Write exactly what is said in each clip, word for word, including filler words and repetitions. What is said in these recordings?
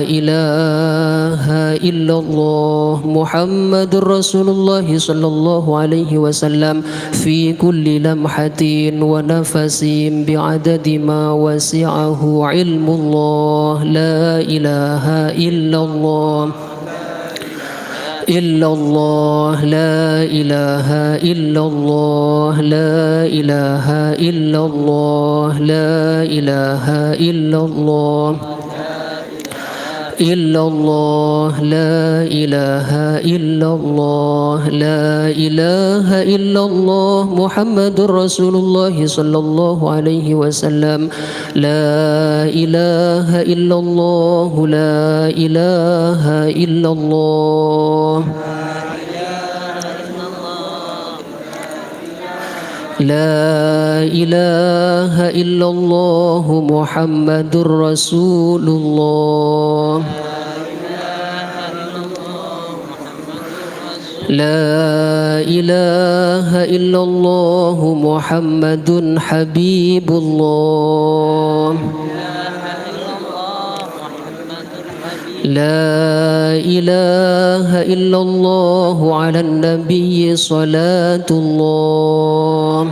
إله إلا الله محمد رسول الله صلى الله عليه وسلم في كل لمحة ونفس بعدد ما وسعه علم الله. لا إله إلا الله. إلا الله، لا إله إلا الله، لا إله إلا الله، لا إله إلا الله. إلا الله، لا إله إلا الله، لا إله إلا الله محمد رسول الله صلى الله عليه وسلم. لا إله إلا الله، لا إله إلا الله. لا إله إلا الله محمد رسول الله. لا إله إلا الله محمد حبيب الله. لا إله إلا الله على النبي صلاة الله.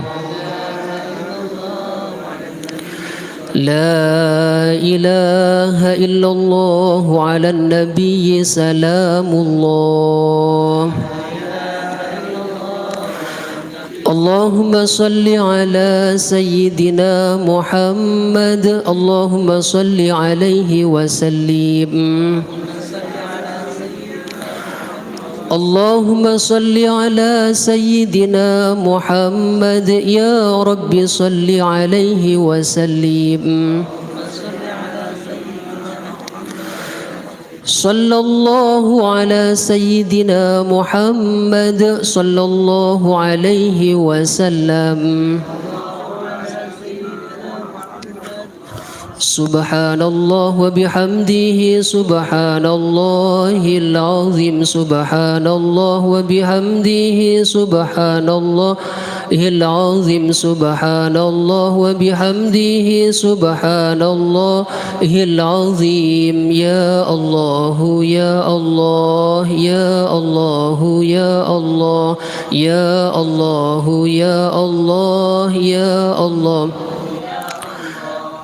لا إله إلا الله على النبي سلام الله. اللهم صل على سيدنا محمد، اللهم صل عليه وسلم. اللهم صل على سيدنا محمد، يا رب صل عليه وسلم. صلى الله على سيدنا محمد، صلى الله عليه وسلم. سبحان الله وبحمده، سبحان الله العظيم، سبحان الله وبحمده، سبحان الله العظيم، سبحان الله وبحمده، سبحان الله العظيم. يا الله، يا الله، يا الله، يا الله، يا الله، يا الله، يا الله.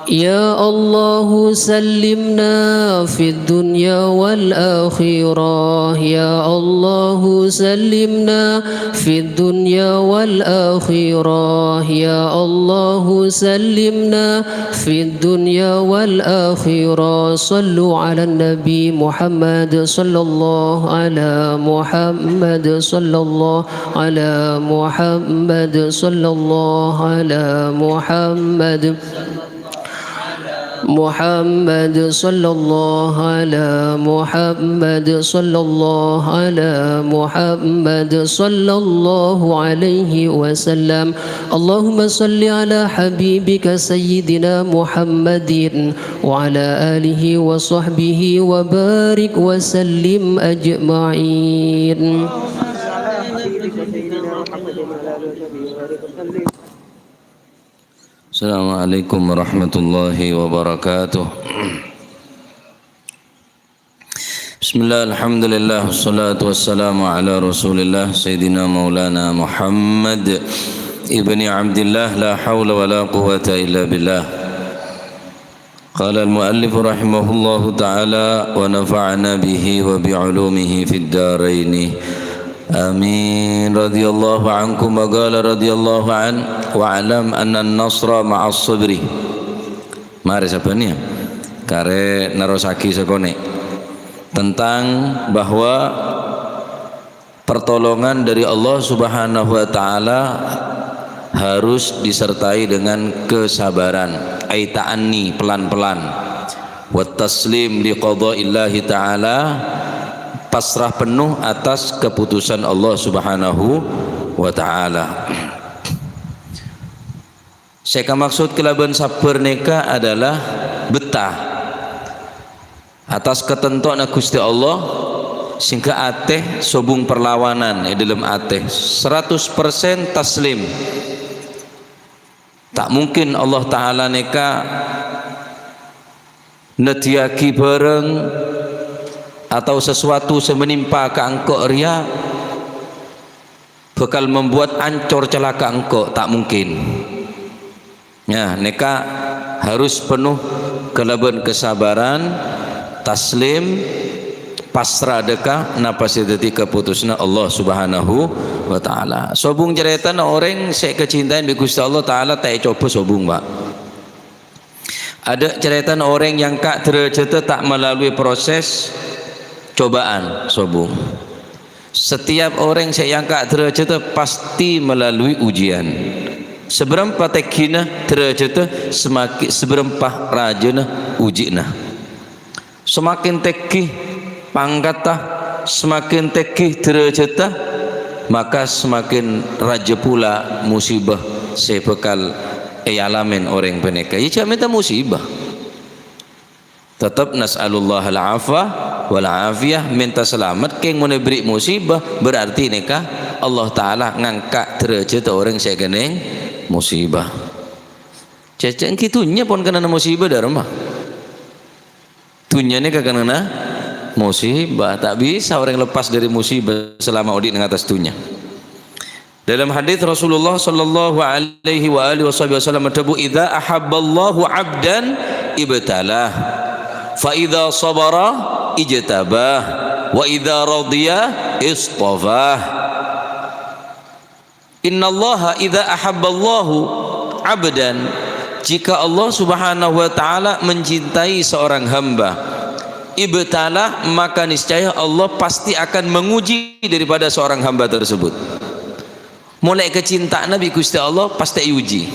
يا الله سلمنا في الدنيا والآخرة، يا الله سلمنا في الدنيا والآخرة، يا الله سلمنا في الدنيا والآخرة. صلوا على النبي محمد، صلى الله على محمد، صلى الله على محمد، صلى الله على محمد. محمد صلى الله على محمد، صلى الله على محمد، صلى الله عليه وسلم. اللهم صل على حبيبك سيدنا محمد وعلى آله وصحبه وبارك وسلم أجمعين. السلام عليكم ورحمة الله وبركاته. بسم الله، الحمد لله، والصلاة والسلام على رسول الله سيدنا مولانا محمد ابن عبد الله، لا حول ولا قوة إلا بالله. قال المؤلف رحمه الله تعالى ونفعنا به وبعلومه في الدارين. آمين. رضي الله عنكم وقال رضي الله عنه، واعلم أن النصر مع الصبر. Marè sabbhân, yâ. Karè nerrossaghi sakonè'. Tentang bahwa pertolongan dari Allah Subhanahu wa Ta'ala harus disertai dengan kesabaran, ay ta'anni, pelan-pelan. Wat taslim li qadaillahi ta'ala, pasrah penuh atas keputusan Allah Subhanahu wa Ta'ala. Sè kamaksod kalabân sabbhâr nèka adalah bettah atas katantowanna Ghustè Allah, sehingga atè sobung perlawanan è dhâlem atè, seratus persen taslim. Ta' mungkin Allah Ta'ala nèka Neddhiyaghi bhârâng atau sesuatu sè menimpa ka engko' rèya bhâkal membuat ancor calaka engko', ta' mungkin. Ya, nèka harus penuh kalabân kesabaran, taslim, pasra dhâ' ka napa sè dhâddhi kaputusanna Allah Subhanahu wa Ta'ala. Sobung carètana orèng sè èkacintai bi' Ghustè Allah Ta'ala ta' ècoba sobung, Pak. Adâ' carètana orèng nyangka' dârâjhâddhâ ta' malalui proses cobaan, sobung. Setiap orèng sè èyangka' dârâjhâddhâ pasti malalui ujian. Sabârâmpa tèngghina dârâjhâddhâ, samaki-, sabârâmpa rajâna ujianna. Samakin tèngghi pangkatta, samakin tèngghi dârâjhâddhâ, maka samakin rajâ pola musibah sè bhâkal èalamè orèng panèka. Iyâ, jhâ' mènta musibah. Tetep nas'alullahal afwa wal afiyah, mènta salamet, kèng mon èberri' musibah, berarti nèka Allah Ta'ala ngangka' dârâjhâddhâ orèng sè èkennèng musibah. Cècèng ghi' dhunnya pon kennèng musibah dâ' remma. Dhunnya nèka kennèng musibah, ta' bisa orèng lepas dâri musibah salama odi' neng attas dhunnya. Dalam hadis Rasulullah sallallahu alaihi wa alihi wasahbihi wasallam adhâbu, "Idza ahabballahu 'abdan ibtalah, fa idza sabara ijtabah, wa idza radiya istafah." "Innallaha idza ahabballahu 'abdan," jika Allah Subhanahu wa Ta'ala mencintai seorang hamba, "ibtalah," maka niscaya Allah pasti akan menguji daripada seorang hamba tersebut. Molaè kacinta'anna bi' Ghustè Allah, pastè èuji.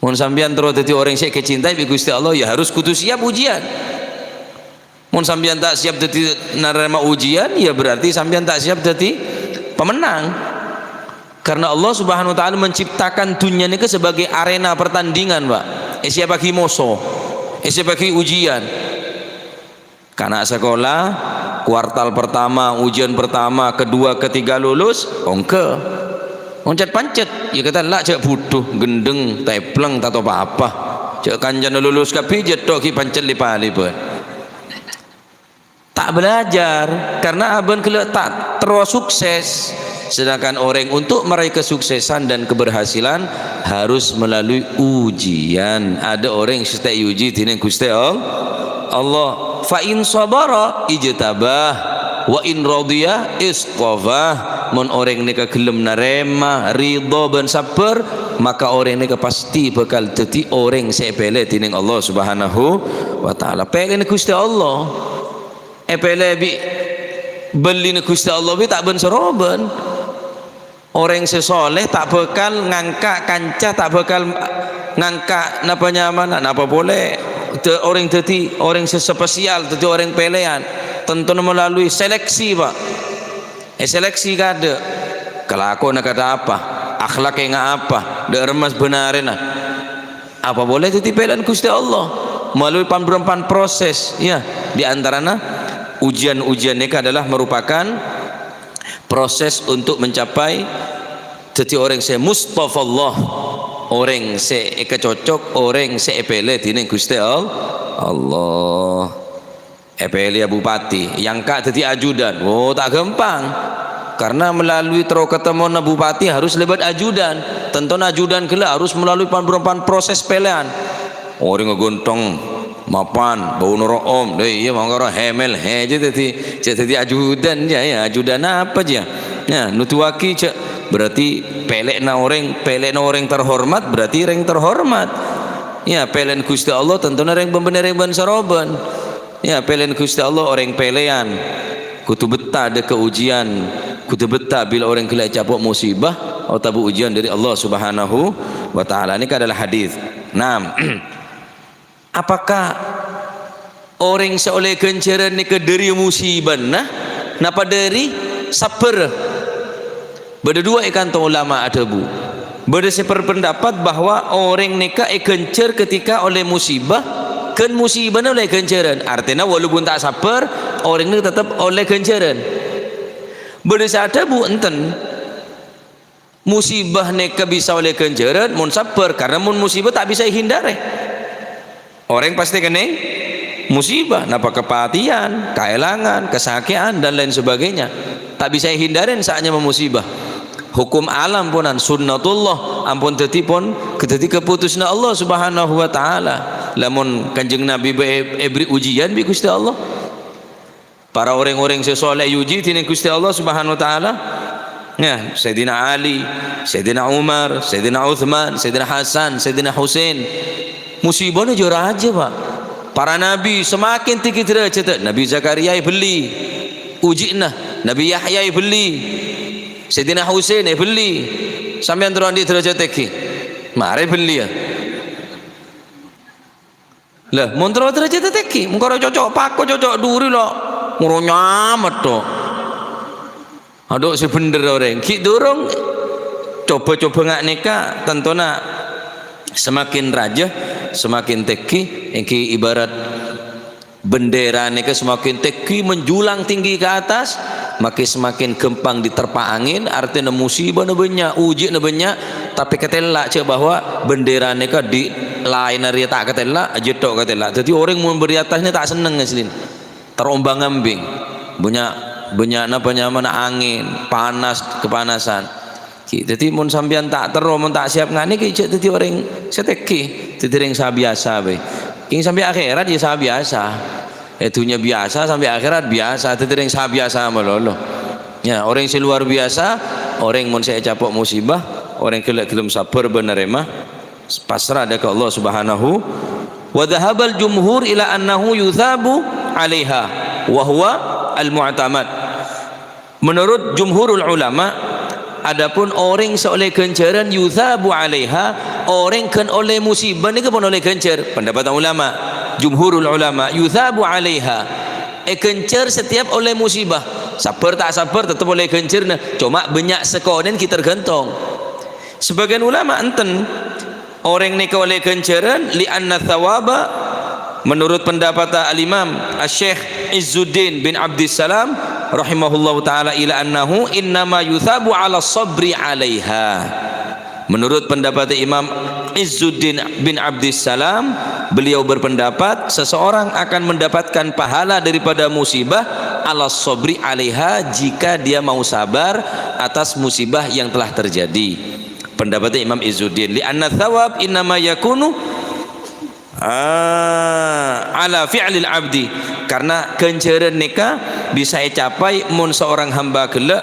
Mon sampèyan terro dhâddhi orèng sè èkacintai bi' Ghustè Allah, ya harus kodhu siap ujian. Mon sampèyan ta' siap dhâddhi narèma ujian, ya berarti sampèyan ta' siap dhâddhi pamennang. Karena Allah Subhanahu wa Ta'ala menciptakan dhunnya nèka sebagai arena pertandingan, Pak. Èsiapaghi moso, èsiapaghi ujian. Kana' sakola, kuartal pertama, ujian pertama, kedua, ketiga lulus, ongghâ. Mon cèt-pancèt, ya kata la jhâ' budhu, gendheng, tèplèng, ta' tao pa-apa. Jhâ' kancana lulus kabbhi, jhâ' tho' ghi' pancèt lèp-alèbân. Ta' belajar, karena abâ'na ghellâ' ta' terro sukses. Sedangkan orèng untuk meraih kesuksesan dan keberhasilan harus melalui ujian. Adâ' orèng sè ta' èuji dhinèng Ghustè All-, Allah. "Fa in sabara ijtabah, wa in radiya istafah." Mon orèng nèka ghellem narèma, ridho bân sabbhâr, maka orèng nèka pasti bhâkal dhâddhi orèng sè èpèlè dhinèng Allah Subhanahu wa Ta'ala. Pèlèna Ghustè Allah. Èpèlè bi' bâllina Ghustè Allah bi' ta' bân-sarobân. Orèng sè soleh ta' bhâkal ngangka' kanca, ta' bhâkal ngangka' napa nyamana, napa polè da-, orèng dhâddhi orèng sè spesial, dhâddhi orèng pèlèyan. Tantona melalui seleksi, Pak. Èseleksi kaadâ'. Kalakowanna kata apa? Akhlak enga' apa? Dâ' remma bânarèna. Apa polè dhâddhi pèlèyan Ghustè Allah melalui pan-, bârâmpan proses, ya, di antarana ujian-ujian nèka adalah merupakan proses untuk mencapai dhâddhi orèng sè mustafa Allah, orèng sè èkacocok, orèng sè èpèlè dhinèng Ghustè All-, Allah. Èpèlè bupati, èyangka' dhâddhi ajudan. Oh, ta' ghâmpang. Karena melalui terro katemmowanna bupati harus lèbât ajudan. Tantona ajudan ghellâ' harus melalui pan-, bârâmpan proses pèlèyan. Orèng ghânteng, mapan, bâuna ro'om. Lha iyâ, mangkana hèmèl, hè, jhâ' dhâddhi, jhâ' dhâddhi ajudan, ya, ya. Ajudan apa, jhâ'? Ya, nodhuwâghi, jhâ', berarti pèlèna orèng, pèlèna orèng terhormat, berarti rèng terhormat. Ya, pèlèna Ghustè Allah, tantona rèng bân-, bân-, rèng bân-sarobân. Ya, pèlèna Ghustè Allah orèng pèlèyan. Kodhu bettah dâ' ka ujian, kodhu bettah bilâ orèng ghellâ' ècapo' musibah otabâ ujian dâri Allah Subhanahu wa Ta'ala. Nèka adalah hadis. Naam. Apakah orèng sè ollè ghânjhârân nèka dâri musibana, napa dâri sabbhâr? Bâdâ duwâ' è kanto ulama adhâbu. Bâdâ sè berpendapat bahwa orèng nèka èghânjhâr ketika ollè musibah, ghân musibana ollè ghânjhârân. Artèna, walaupun ta' sabbhâr, orèng nèka tetep ollè ghânjhârân. Bâdâ sè adhâbu, enten. Musibah nèka bisa ollè ghânjhârân mon sabbhâr, karena mon musibah ta' bisa èhindarè. Orèng pastè kennèng musibah, napa kapatèyan, kaèlangan, kasakè'an, dan lain sebagainya. Ta' bisa èhindarè sa'at nyamana musibah. Hukum alam ponan, sunnatullah, ampon dhâddhi pon, dhâddhi kaputusanna Allah Subhanahu wa Ta'ala. Lamon Kanjeng Nabi bhâi èbri ujian bi' Ghustè Allah. Para orèng-orèng sè soleh èuji dhinèng Ghustè Allah Subhanahu wa Ta'ala. Ya, Sayyidina Ali, Sayyidina Umar, Sayyidina Utsman, Sayyidina Hasan, Sayyidina Husain. Musibana jâ' rajâ, Pak. Para nabi semakin tèngghi dârâjhâddhâ. Nabi Zakaria èbellè ujianna, Nabi Yahya èbellè, Sayyidina Husain èbellè. Sampèyan terro andi' dârâjhât tèngghi. Marè èbellè, ya. Lah, mon terro dârâjhâddhâ tèngghi, mongko ro cocok pako, cocok duri lo. Moro nyamet to. Adhu, sè bhendher orèng. Ghi' durung coba-coba nga' nèka, tantona semakin rajâ, semakin tèngghi, èngghi ibarat bendera nèka semakin tèngghi menjulang tinggi ke atas, makin semakin gampang diterpa angin, artèna musibana bânnya', ujianna bânnya', tapè katella' jâ' bahwa bendera nèka di laènna rèya ta' katella', jâ' tho' katella'. Dhâddhi orèng mon bâri' attas nè ta' senneng asli. Terombang-ambing. Bânnya', bânnya' napa nyamana angin, panas, kepanasan. Ghi, dhâddhi mon sampèyan ta' terro, mon ta' siap nga' nèka jâ' dhâddhi orèng sè tèngghi, dhâddhi orèng sabiyasa bhâi. Kèng sampè' akhèrat ya sabiyasa. È dhunnya biyasa, sampè' akhèrat biyasa, dhâddhi orèng sabiyasa malolo. Ya, orèng sè luar biasa, orèng mon sè ècapo' musibah, orèng ghellâ' ghellem sabbhâr bân narèma, pasra dâ' ka Allah Subhanahu. Wa dhahabal jumhur ila annahu yuthabu 'alaiha, wa huwa al-mu'tamad. Menurut jumhurul ulama, adapun orèng sè ollè ghânjhârân yuthabu 'alaiha, orèng ghân ollè musibah nèka pon ollè ghânjhâr. Pendapat ulama, jumhurul ulama, yuthabu 'alaiha, èghânjhâr setiap ollè musibah. Sabbhâr ta' sabbhâr, tettep ollè ghânjhârna. Coma bânnya' sakonè'en ghi' tergantung. Sebagian ulama enten, orèng nèka ollè ghânjhârân, li anna thawaba, menurut pendapat Al-Imam Asy-Syaikh Izzuddin bin Abdissalam rahimahullahu ta'ala ila annahu innama yuthabu 'ala sabri 'alaiha. Menurut pendapat Imam Izzuddin bin Abdissalam, beliau berpendapat seseorang akan mendapatkan pahala daripada musibah 'ala sabri 'alaiha jika dia mau sabar atas musibah yang telah terjadi. Pendapatnya Imam Izzuddin, "Li anna thawab innama yakunu, ah, ala fi'lil abdi." Karena ghânjhârân nèka bisa ècapai mon seorang hamba ghellâ',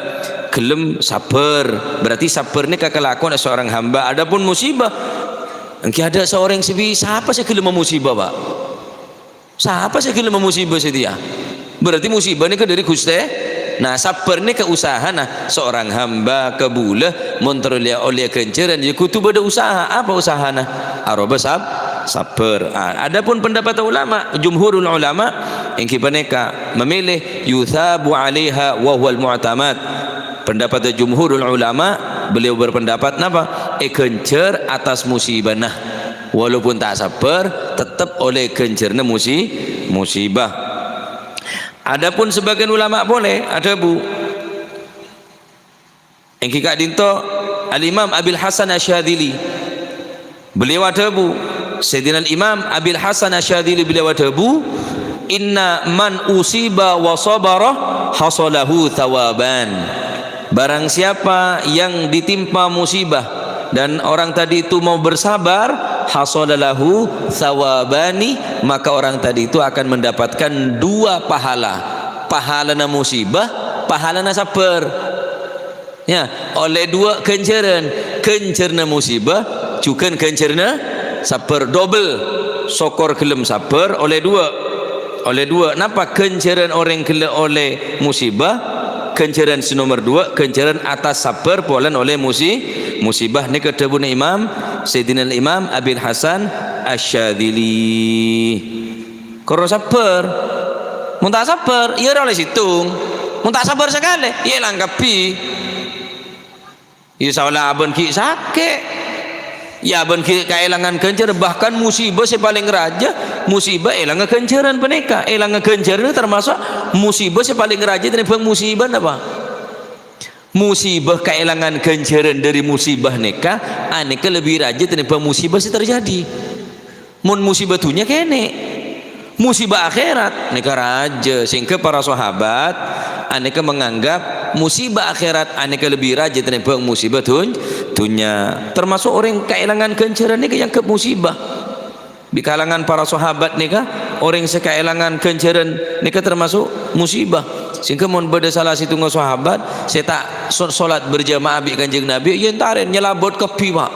ghellem sabbhâr. Berarti sabbhâr nèka kalakowanna seorang hamba. Adapun musibah, èngghi adâ' seorang sè bi-, sapa sè ghellem musibah, Pak? Sapa sè ghellem musibah satèya? Berarti musibah nèka dâri Ghustè. Nah, sabbhâr nèka usahana seorang hamba kabulâ, mon terro lè-, ollè ghânjhârân, ya kodhu bâdâ usaha. Apa usahana? Aroba sab-, sabbhâr. Ah, adapun pendapat ulama, jumhurul ulama, èngghi panèka memilih yuthabu 'alaiha wa huwal mu'tamad. Pendapat jumhurul ulama, beliau berpendapat napa? Èghânjhâr atas musibana. Walaupun ta' sabbhâr, tettep ollè ghânjhârna musi-, musibah. Adapun sebagian ulama polè adhâbu, èngghi ka'dinto Al-Imam Abil Hasan Asy-Syadzili. Beliau adhâbu, Sayyidina Al-Imam Abil Hasan Asy-Syadzili beliau adhâbu, "Inna man usiba wa sabara hasalahu thawaban." Barang siapa yang ditimpa musibah dan orang tadi itu mau bersabar, hasalalahu thawabani, maka orang tadi itu akan mendapatkan dua pahala. Pahalana musibah, pahalana sabbhâr. Ya, ollè duwâ' ghânjhârân, ghânjhârna musibah, jhughân ghânjhârna sabbhâr, dobel. Sokor ghellem sabbhâr, ollè duwâ'. Ollè duwâ'. Napa ghânjhârân orèng ghellâ' ollè musibah? Ghânjhârân sè nomer duwâ', ghânjhârân atas sabbhâr polana ollè musi-, musibah. Nèka dhâbuna Imam, Sayyidina Al-Imam Abil Hasan Asy-Syadzili. Karo sabbhâr. Mon ta' sabbhâr, iyâ ora ollè sèttong. Mon ta' sabbhâr sakalè, iyâ èlang kabbhi. Iyâ saola abân ghi' sakè'. Iyâ abân ghi' kaèlangan ghânjhâr, bahkan musibah sè palèng rajâ, musibah èlanga ghânjhârân panèka. Èlanga ghânjhârân termasuk musibah sè palèng rajâ tènèmbhâng musibah napa? Musibah kaèlangan ghânjhârân dâri musibah nèka, anèka lebbi rajâ tènèmbhâng musibah sè terjadi. Mon musibah dhunnya kènè'. Musibah akhèrat nèka rajâ, sehingga para sahabat anèka menganggap musibah akhèrat anèka lebbi rajâ tènèmbhâng musibah dhun-, dhunnya. Termasuk orèng kaèlangan ghânjhârân nèka èangghep musibah. Bi' kalangan para sahabat nèka, orèng sè kaèlangan ghânjhârân nèka termasuk musibah. Sehingga mon bâdâ sala sèttongnga sahabat sè ta' so-, solat berjamaah bi' Kanjeng Nabi, ya èntarè nyalabât kabbhi, Pak.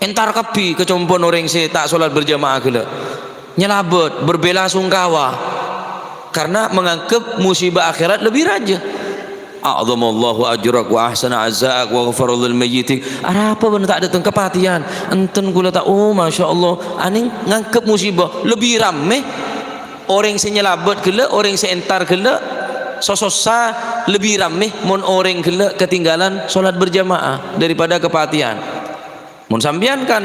Èntar kabbhi ka compo'na orèng sè ta' solat berjamaah ghellâ'. Nyalabât, berbela sungkawa. Karena menganggap musibah akhèrat lebbi rajâ. "A'zamallahu ajrak wa ahsana azzaak wa ghafara lil mayyitin." Arapa bâ'na ta' dâteng kapatèyan? Enten kaulâ ta', oh, masya Allah, anèng nganggep musibah lebbi rammè. Orèng sè nyalabât ghellâ', orèng sè èntar ghellâ', sosossa lebbi rammè mon orèng ghellâ' ketinggalan solat berjamaah daripada kapatèyan. Mon sampèyan kan,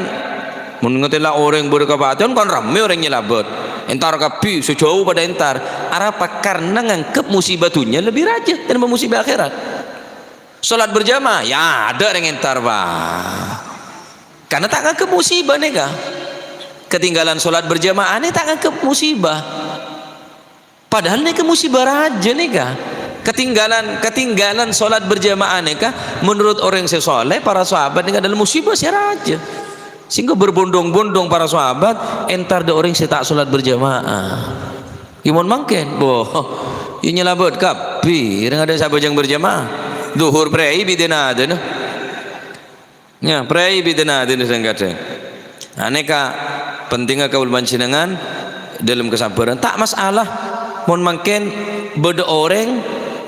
mon ngatèla' orèng bâdâ kapatèyan, kan rammè orèng nyalabât. Èntar kabbhi, sè jhâu padâ èntar. Arapa? Karna nganggep musibah dhunnya lebbi rajâ tènèmbhâng musibah akhèrat. Solat berjamaah, ya adâ' orèng èntar, Pak. Karna ta' nganggep musibah nèka. Ketinggalan solat berjamaah nèka ta' nganggep musibah. Padahal nèka musibah rajâ nèka. Ketinggalan, ketinggalan solat berjamaah nèka, menurut orèng sè soleh, para sahabat nèka adalah musibah sè rajâ. Sehingga berbondong-bondong para sahabat èntar dâ' orèng sè ta' solat berjamaah. Ghi mon mangkèn, boh, ya nyalabât kabbhi, rèng adâ' sè abhâjâng berjamaah. Dhuhur prèi bi' dina adâna. Ya, prèi bi' dina adâna sè kadhâng. Nah, nèka pentingnga kaulâ panjhennengngan dâlem kasabhârân. Ta' masalah mon mangkèn bâdâ orèng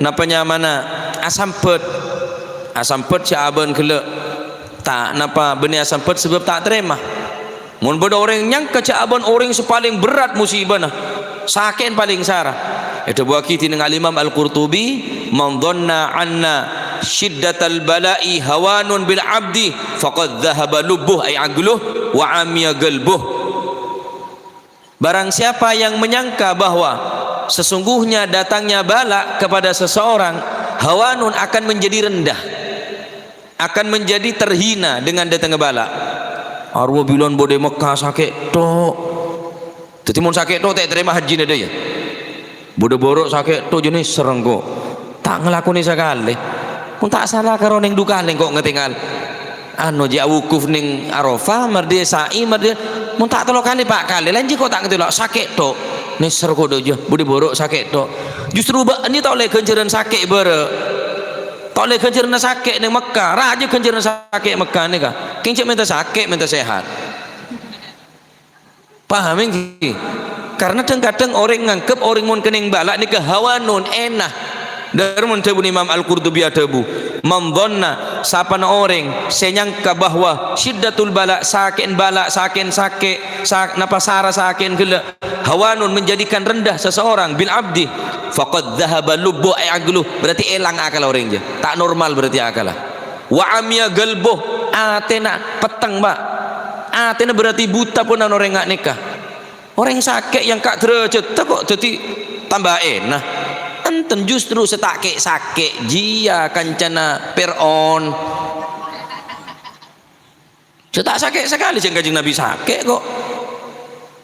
napa nyamana asambhât. Asambhât sè abâ'na ghellâ'. Ta' napa bânnè asambhât sabâb ta' tarèma. Mon bâdâ orèng nyangka jhâ' abâ'na orèng sè palèng berrâ' musibana, sakè'na palèng sara. Èdhâbuwâghi dhinèng Al-Imam Al-Qurtubi, "Man dhanna anna syiddatal bala'i hawanun bil abdi, faqad dhahaba lubbuh ay aqluh wa amiya qalbuh." Barang siapa yang menyangka bahwa sesungguhnya datangnya bala kepada seseorang, hawanun akan menjadi rendah. Akan menjadi terhina dengan datangnya bala. Arowa bilân bâdâ è Mekkah sakè' tok. Dhâddhi mon sakè' tok ta' ètarèma hajjina dâ' iyâ. Bâdâ bârâ' sakè' tok jâ nèser engko'. Ta' ngalakonè sakalè. Mon ta' sala karo neng dhu kalè engko' ngatèngal. Anu jâ' wukuf neng Arafah, mardhiyâ sa'i, mardhiyâ. Mon ta' tello kalè, pa' kalè. Lajân jâ' engko' ta' ngatèngal. Sakè' tok. Nèser kodhu jâ. Bâdâ bârâ' sakè' tok. Justru bâ'na ta' ollè ghânjhârân sakè' bârâ'. Ta' ollè ghânjhârânna sakè' neng Mekkah, rajâ ghânjhârânna sakè' Mekkah nèka. Kèng jâ' mènta sakè', mènta sehat. Paham ènggi? Karna dhâng-kadhâng orèng nganggep orèng mon kennèng bala nèka hawanun, èna. Dâ' remma dhâbuna Imam Al-Qurtubi adhâbu, "Man dhanna, sapana orèng sè nyangka bahwa syiddatul bala, sakè'na bala, sakè'na sakè', sa-, napa sara sakè'na ghellâ', hawanun, menjadikan rendah seseorang, bil abdi, faqad dhahaba lubbuh ay aqluh." Berarti èlang akal orèng jâ. Ta' normal berarti akalla. Wa amiya qalbuh, atèna petteng, Pak. Atèna berarti buta pon orèng nga' nèka. Orèng sakè' yang ka' dârâjhâddhâ kok dhâddhi tamba èna. Enten justru sè ta' kè-, sakè' jiyâ kancana Fir'aun. Jâ ta' sakè' sakalè, jhâng Kanjeng Nabi sakè' kok.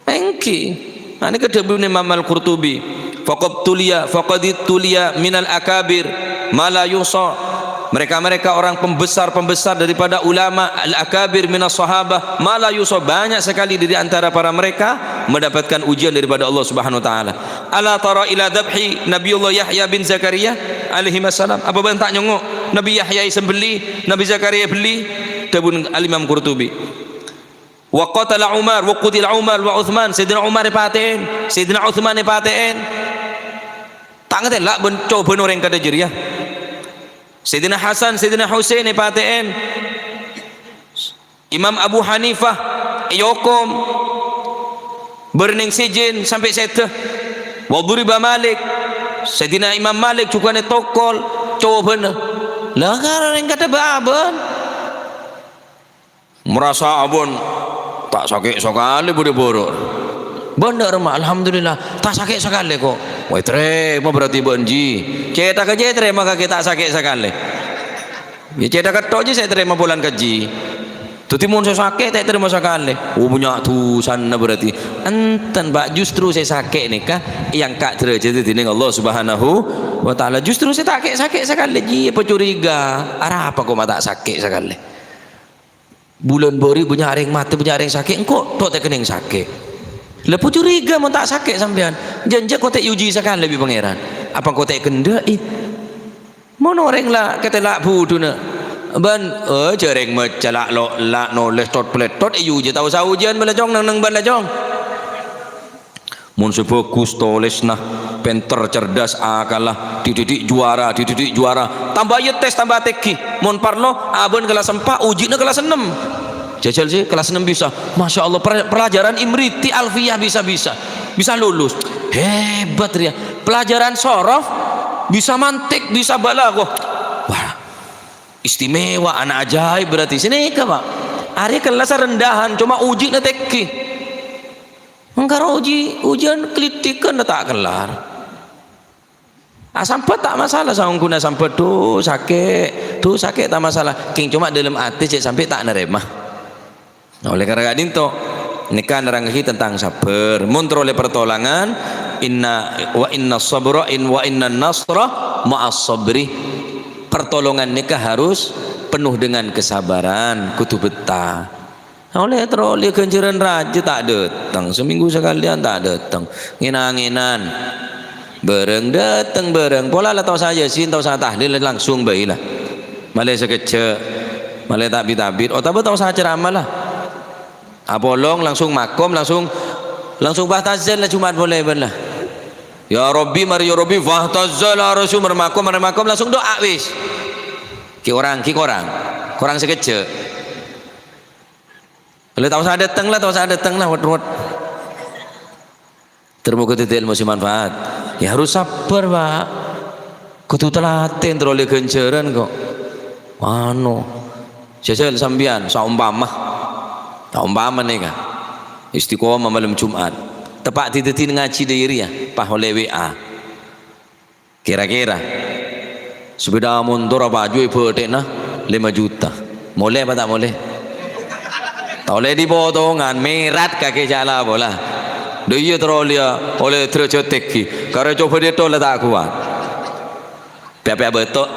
Ènggi. Nah, nèka dhâbuna Imam Al-Qurtubi, "Faqad tuliya, faqad tuliya minal akabir ma la yuhsa." Mereka-mereka orang pembesar-pembesar daripada ulama, al-akabir minas sahabah, ma la yuhsa, banyak sekali dari antara para mereka mendapatkan ujian daripada Allah Subhanahu wa Ta'ala. "Ala tara ila dzabhi Nabiullah Yahya bin Zakaria alaihi salam?" Apa bâ'na ta' nyongngo' Nabi Yahya èsembelli, Nabi Zakaria èbelli? Dhâbuna Al-Imam Qurtubi. "Wa qatala Umar, wa qutila Umar wa Utsman." Sayyidina Umar èpatè'è, Sayyidina Utsman èpatè'è. Ta' ngatèla' bân cobhâna orèng kadhâ' jârèya. Sayyidina Hasan, Sayyidina Husain èpatè'è. Imam Abu Hanifah èokom, bârnèng sèjhèn sampè' sèdhâ. "Wa duriba Malik." Sayyidina Imam Malik jhughân ètokol, cobhâna. Lah, karo orèng kadhâ' bâ-abân. Marasa abâ'na ta' sakè' sakalè bâdâ bârâ'. Bâ'na dâ' remma, alhamdulillah, ta' sakè' sakalè kok. Wah, ètarèma berarti bâ'na jiyâ. Cèthagghâ jiyâ ètarèma kakè ta' sakè' sakalè. Yâ, cèthagghâ tok jiyâ sè ètarèma polana jiyâ. Dhâddhi mon sè sakè' ta' ètarèma sakalè, oh, bânnya' dhusana berarti. Enten, Pak, justru sè sakè' nèka èangka' dârâjhâddhâ dhinèng Allah Subhanahu wa Ta'ala. Justru sè ta' kè-, sakè' sakalè, jiyâ pacuriga. Arapa koma ta' sakè' sakalè? Bulân bâri' bânnya' orèng matè, bânnya' orèng sakè', engko' tok ta' kennèng sakè'. La pacuriga mon ta' sakè' sampèyan. Jhânjhâ kotè' èuji sakalè bi' Pangèran. Apa kotè' èkendhâ'i? Mon orèng la katèla' budhuna, bân, eh, jhârèng mècca la' lo'-, la' nolès tot-plètot, èuji tao sa ujiyân bân la, Cong, neng-neng bân la, Cong. Mon sè bhâghus tolèsanna, pènter, cerdas, akalla, dididik juwara, dididik juwara, tamba ètes, tamba tèngghi. Mon parlo, abâ'na kelas empat, ujina kelas enam. Jhâjhâl sih, kelas enam bisa. Masya Allah, per-, pelajaran Imriti, Alfiyah bisa-bisa. Bisa lulus. Hebat, rèya. Pelajaran sorof, bisa mantik, bisa balaghah. Wah, istimewa, ana' ajaib berarti. Sè nèka, Pak. Arèya kelas rendahan, coma ujina tèngghi. Mangkara uji-, ujian kelitikan ta' kellar. Asambhât ta' masalah, saongghuna sambhât, "Dhu, sakè', dhu, sakè'," ta' masalah. Kèng coma dâlem atè cè' sampè' ta' narèma. Nah, oleh karena ka'dinto, nèka nerrangngaghi tentang sabbhâr. Mon terro ollè pertolongan, inna, wa inna sabra, in, wa inna nasra ma'as sabri. Pertolongan nèka harus penuh dengan kesabaran, kodhu bettah. Ollè terro ollè ghânjhârân rajâ ta' dâteng, seminggu sakalèyan ta' dâteng. Ngèn-angènan. Bhâreng dâteng bhâreng. Pola la tao sa Yasin, tao sa tahlil, langsung bhâi la. Malè sakejjhâ'. Malè ta' bit-abit. Otabâ tao sa ceramah la. Apolong langsung makom, langsung, langsung fahtazal la Jumat polè bân la. Ya Rabbi, mar ya Rabbi, fahtazal arasyu, mar makom, mar makom, langsung doa wis. Ki korang, ki korang. Korang sakejjhâ'. Lha, tao sa dâteng la, tao sa dâteng la, wet-wet. Ter mogâ dhâddhi ilmu sè manfaat. Ya, harus sabbhâr, Pak. Kodhu telaten, terro ollè ghânjhârân kok. Anu, jhâjhâl sampèyan, saompama. Saompama nèka. Istiqomah malem Jumat. Teppa' dhâddhi ngajhi dâri rèya, pas ollè W A. Kèra-kèra, sepèda montor apa ajuwâ bâthèna lèma juta. Molè apa ta' molè? Ta' ollè dhi-potongan, mèrat kakè cala pola. Dâ' iyâ terro ollè, ollè dârâjhât tèngghi. Karè cobâ dâtto' la ta' kowat. Pè-apè'a bâto'.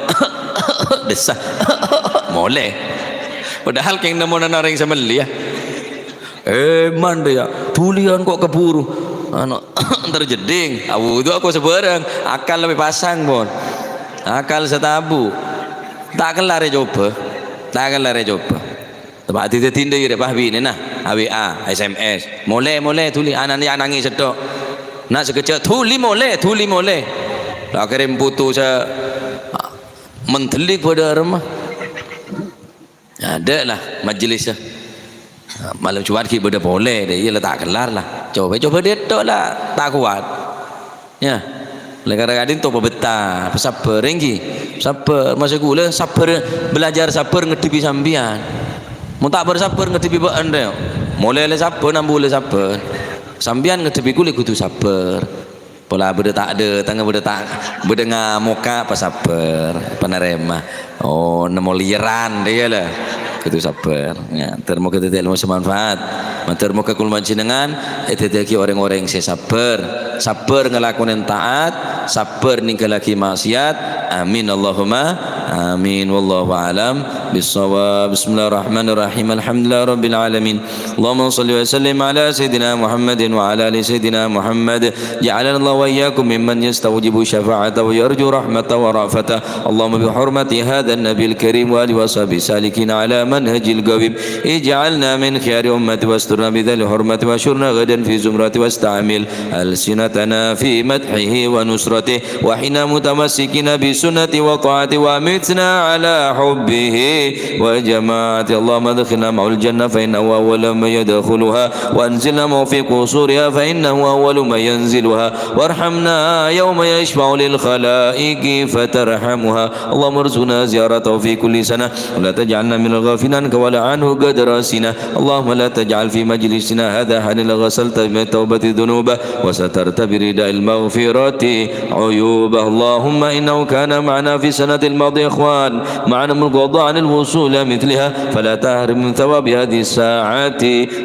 Dessa. Molè. Padahal kèng nemmonana orèng sè mellè, ya. Eh, man, ya. Dhuliyân kok kabhuru. Anu, entar jeddhing. Awudhu aku sabârâng. Akal lebih pasang, pon. Akal satabu. Ta' kellar ècobâ. Ta' kellar ècobâ. Teppa' dhâddhi dâri rèpa binèna. A W A, S M S. Molè, molè, dhuli. Ana'na ya' nangès sèttong. Na' sakejjhâ', dhuli molè, dhuli molè. La kèrèm foto sè mendelik padâ arèma. Adâ' la majelis. Malem Jumat ghi' bâdâ polè, dâ' iyâ la ta' kellar la. Cobâ, cobâ dâtto' la ta' kowat. Ya. Oleh karena ka'dinto pabetta, pasabbhâr, èngghi. Sabbhâr, maksud kaulâ sabbhâr, belajar sabbhâr ngaddhebbhi sampèyan. Mon ta' bâr-sabbhâr ngaddhebbhi bâ'na, rè. Molè la sabbhân, ambu la sabbhân. Sampèyan ngaddhebbhi kaulâ kodhu sabbhâr. Pola bâdâ ta' dâteng, bâdâ ta', bâdâ ngamoka, pasabbhâr, panarèma. Oh, nemmo lèyèran, iyâ la. Kodhu sabbhâr. Ya, ter mogâ dhâddhi ilmu sè manfaat. Mator mogâ kaulâ panjhennengan èdhâddhiyâghi orèng-orèng sè sabbhâr. Sabbhâr ngalakonè taat, sabbhâr nèngghâllaghi maksiat. Amin, Allahumma amin. Wallahu a'lam bissawab. Bismillahirrahmanirrahim. Alhamdulillahirabbil alamin. اللهم صل وسلم على سيدنا محمد وعلى آل سيدنا محمد. جعلنا الله وإياكم ممن يستوجب الشفاعة ويرجو رحمته ورأفته. اللهم بحرمة هذا النبي الكريم وآله وصحبه السالكين على منهج القويم، اجعلنا من خيار أمته واسترنا بذيل حرمته واحشرنا غدا في زمرته واستعمل ألسنتنا في مدحه ونصرته. وأحينا متمسكين بسنته وطاعته وأمتنا على حبه وجماعته. اللهم أدخلنا معه الجنة فإنه أول من يدخلها، وأنزلنا معه في قصورها فإنه أول من ينزلها، وارحمنا يوم يشفع للخلائق فترحمها. اللهم ارزقنا زيارته في كل سنة، ولا تجعلنا من الغافلين عنك ولا عنه قدر سنة. اللهم لا تجعل في مجلسنا هذا أحدا إلا غسلت من توبته ذنوبه وسترت برداء المغفرة عيوبه. اللهم إنه كان معنا في السنة الماضية إخوان معنا من القضاء عن الوصول إلى مثلها، فلا تحرم من ثواب هذه الساعة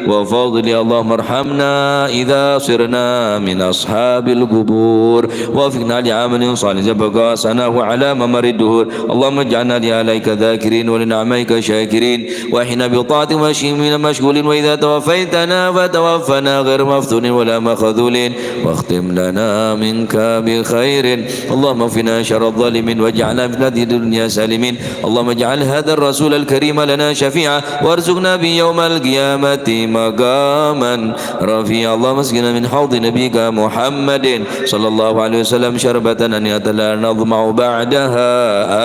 وفضلها. اللهم ارحمنا إذا صرنا من أصحاب القبور، ووفقنا لعمل صالح يبقى أثره على ممر الدهور. اللهم اجعلنا لآلائك ذاكرين ولنعمائك شاكرين، وأحينا بطاعتك وأشهدنا مشغولين، وإذا توفيتنا فتوفنا غير مفتونين ولا مخذولين، واختم لنا منك بخير. اللهم اكفنا شر الظالمين، واجعلنا في هذه الدنيا سالمين. اللهم اجعل هذا الرسول الكريم لنا شفيعا، وارزقنا به يوم القيامة مقاما رفيعا. اللهم اسقنا من حوض نبيك محمد صلى الله عليه وسلم شربة هنيئة لا نظمأ بعدها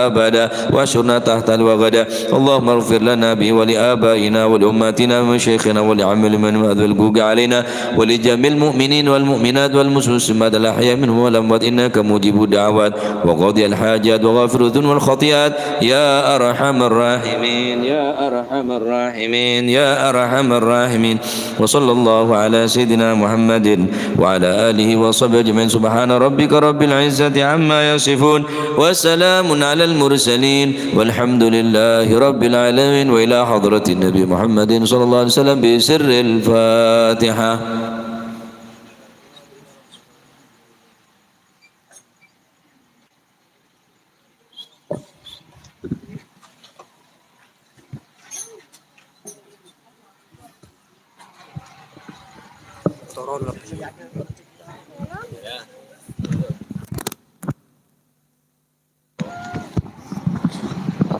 أبدا، واحشرنا تحت لواه غدا. اللهم اغفر لنا به ولآبائنا ولأمهاتنا ومشايخنا ولعامة من هذا الحقوق علينا، ولجميع المؤمنين والمؤمنات والمسلمين الأحياء منهم والأموات، إنك مجيب الدعوات وقاضي الحاجات وغافر الذنوب والخطيئات، يا أرحم الراحمين، يا أرحم الراحمين، يا أرحم الراحمين. وصلى الله على سيدنا محمد وعلى آله وصحبه أجمعين. سبحان ربك رب العزة عما يصفون، وسلام على المرسلين، والحمد لله رب العالمين. وإلى حضرة النبي محمد صلى الله عليه وسلم بسر الفاتحة.